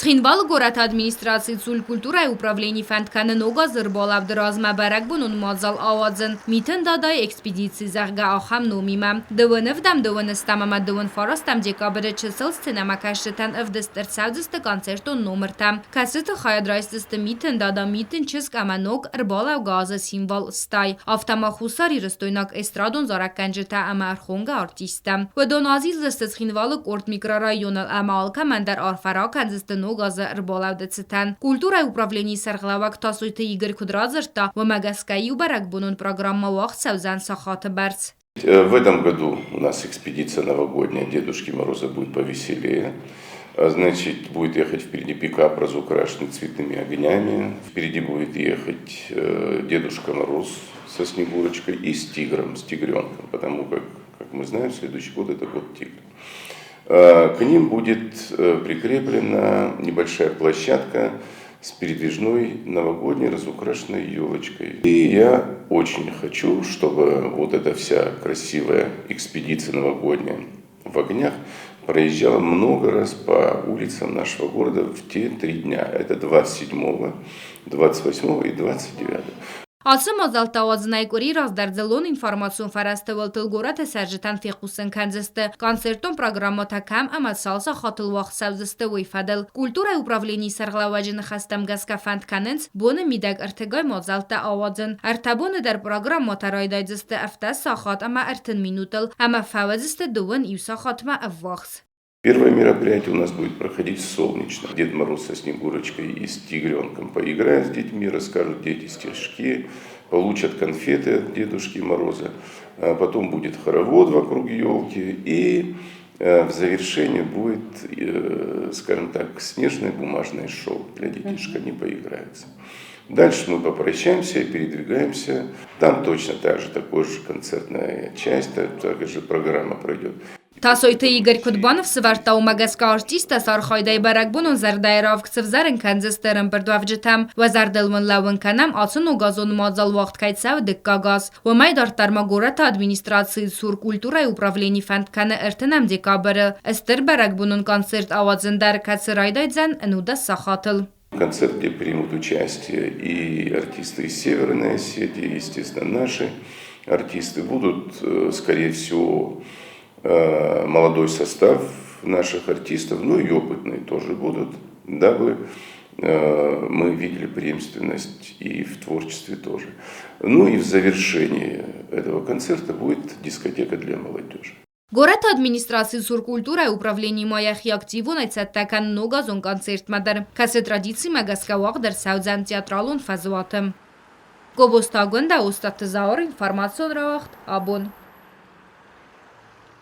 Цхинвалы горӕты администрацийы цур культурӕйы управлени фӕнд кӕны ног азы ӕрбалӕуды размӕ бӕрӕгбонон мадзал ауадзын Митын Дадайы экспедици, зӕгъгӕ, ахӕм номимӕ. Дыууын ӕвдӕм, дыууын ӕстӕм ӕмӕ дыууын фарастӕм декабры чысыл сценӕмӕкӕсджытӕн ӕвдыст ӕрцӕудзысты концертон номыртӕ, кӕцыты хайад райсдзысты Митын Дада, Митын чызг ӕмӕ ног ӕрбалӕугӕ азы символ Стай, афтӕ ма хуссарирыстойнаг эстрадон зарӕггӕнджытӕ ӕмӕ ӕрхонгӕ артисттӕ. Уыдон азилдзысты Цхинвалы къорд микрорайоныл ӕмӕ алкӕмӕн дӕр арфӕ ракӕндзысты ног азы ӕрбалӕуды цытӕн. Культурӕйы управленийы сӕргълӕууӕг Тасойты Игорь куыд радзырдта, уымӕ гӕсгӕ иу бӕрӕгбонон программӕ уагъд цӕудзӕн сахаты бӕрц. В этом году у нас экспедиция новогодняя Дедушки Мороза будет повеселее. Значит, будет ехать впереди пикап, разукрашенный цветными огнями. Впереди будет ехать Дедушка Мороз со Снегурочкой и с тигром, с тигренком, потому как, как мы знаем, следующий год это год тигра. К ним будет прикреплена небольшая площадка с передвижной новогодней разукрашенной елочкой. И я очень хочу, чтобы вот эта вся красивая экспедиция новогодняя в огнях проезжала много раз по улицам нашего города в те 3 дня. Это 27, 28 и 29. Ацы мадзӕлттӕ ауадзынӕй къуыри раздӕр дзыллон информацион фӕрӕзты уылтыл горӕты цӕрджытӕн фехъусын кӕндзысты, концертон программӕтӕ кӕм ӕмӕ цал сахатыл уагъд цӕудзысты, уый фӕдыл. Культурӕйы управленийы сӕргълӕууӕджы ныхӕстӕм гӕсгӕ фӕнд кӕнынц боны мидӕг ӕртыгай мадзӕлттӕ ауадзын. Ӕртӕ боны дӕр программӕтӕ райдайдзысты 7 сахат ӕмӕ 30 минутыл ӕмӕ фӕуыдзысты 21 сахатмӕ ӕввахс. Первое мероприятие у нас будет проходить солнечно. Дед Мороз со Снегурочкой и с Тигренком поиграют с детьми, расскажут дети стишки, получат конфеты от Дедушки Мороза. А потом будет хоровод вокруг елки, и в завершении будет, скажем так, снежное бумажное шоу для детишек, они поиграются. Дальше мы попрощаемся и передвигаемся. Там точно так же, такой же концертная часть, такая же программа пройдет. Тасойты Игорь куыд баныфсӕвӕрдта, уымӕ гӕсгӕ артисттӕ сӕ архайдӕй бӕрӕгбонон зӕрдӕйы равг сӕвзӕрын кӕндзысты ӕрӕмбырдуӕвджытӕм. Уӕ зӕрдыл уын лӕууын кӕнӕм, ацы ногазон мадзал уагъд кӕй цӕуы дыккаг аз. Уымӕй дарддӕр ма горӕты администрацийы цур культурӕйы управлени фӕнд кӕны 30 декабры стыр бӕрӕгбонон концерт ауадзын дӕр, кӕцы райдайдзӕн 11 сахатыл. Концерт, где примут участие и артисты из Северной Осетии, естественно, наши артисты будут, скорее всего, молодой состав наших артистов, ну и опытные тоже будут, дабы мы видели преемственность и в творчестве тоже. Ну и в завершении этого концерта будет дискотека для молодежи. Горӕты администрацийы цур культурӕйы управленийы ма йӕхи активонӕй цӕттӕ кӕны ногазон концертмӕ дӕр, кӕцы традицимӕ гӕсгӕ уагъд ӕрцӕудзӕн театралон фӕзуаты. Гобозты Агуындӕ, Остъаты Зауыр, информацион рауагъд «Абон».